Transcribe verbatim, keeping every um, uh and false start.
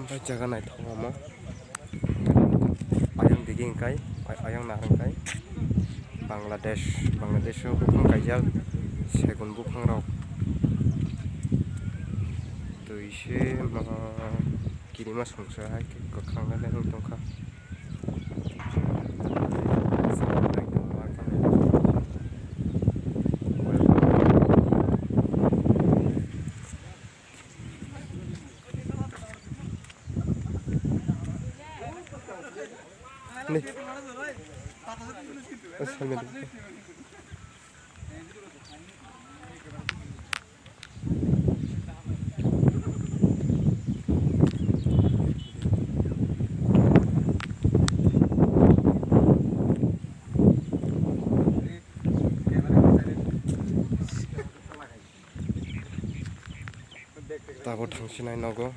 Bai jaga naithok omo. Ayang digi hwnkhe, ay-, ayang nahar hwnkhe Bangladesh, Bangladesh o buphang kaijak segun buphang rok. Twi se ma kirima songsa hai khe kwkhwrang le wng tongkha. Ni. Asal ni. Tabuk thangsinai nogo.